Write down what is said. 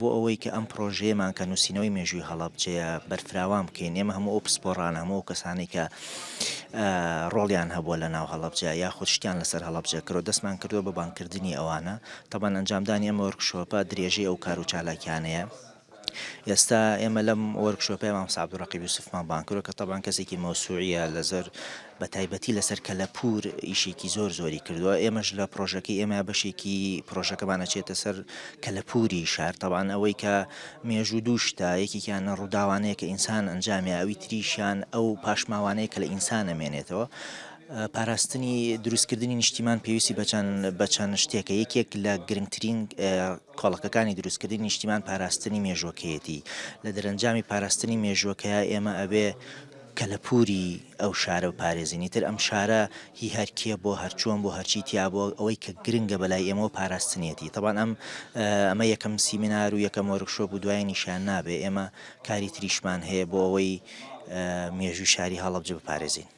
بۆ ئەوەی کە ئەم پڕۆژەیەمان کە نووسینەوەی مێژووی هەڵەبجەیە بەرفراوان بکەین، ئێمە هەموو ئەو پسپۆڕانە، هەموو ئەو کەسانەی کە ڕۆڵیان هەبووە لە ناو هەڵەبجە یاخود شتیان لەسەر هەڵەبجە کردووە، دەستمان کردووە بە بانگکردنی ئەوانە. تەبعەن ئەنجامدانی ئەم وۆرکشۆپە درێژەی ئەو کار و چالاکیانەیە. ئێستا ئێمە لەم وۆرکشۆپەی مامۆستا عەبدولڕەقیب یوسفمان بانگ کردووە کە تەبعەن کەسێکی مەوسوعیە لەسەر بە تایبەتی لەسەر کەلەپوور ئیشێکی زۆر زۆری کردووە ئێمەش لە پرۆژەکەی ئێمە بەشێکی پرۆژەکەمان ئەچێتە سەر کەلەپووری شار تەبعەن ئەوەی کە مێژوو دوو شتە یەکێکیان ڕووداوانەیە کە ئینسان ئەنجامی ئەوی تریشیان ئەو پاشماوانەیە کە لە ئینسان ئەمێنێتەوە پاراستنی دروستکردنی نیشتیمان پێویستی بە چەند شتێکە یەکێک لە گرنگترین کۆڵەکەکانی دروستکردنی نیشتیمان پاراستنی مێژوەکەیەتی، لە دەرەنجامی پاراستنی مێژوەکەیا ئێمە ئەبێ کەلەپوری ئەو شارە بپارێزین، ئیتر ئەم شارە هی هەر کێ بۆ هەرچۆن بۆ هەرچی تیا بۆ ئەوەی کە گرنگە بەلای ئێمەوە پاراستنیەتی، تەبعەن ئەم ئەمە یەکەم سیمینار و یەکەم وۆرکشۆپ و دوایینیشیان نابێ، ئێمە کاری تریشمان هەیە بۆ ئەوەی مێژووی شاری هەڵەبجە بپارێزین.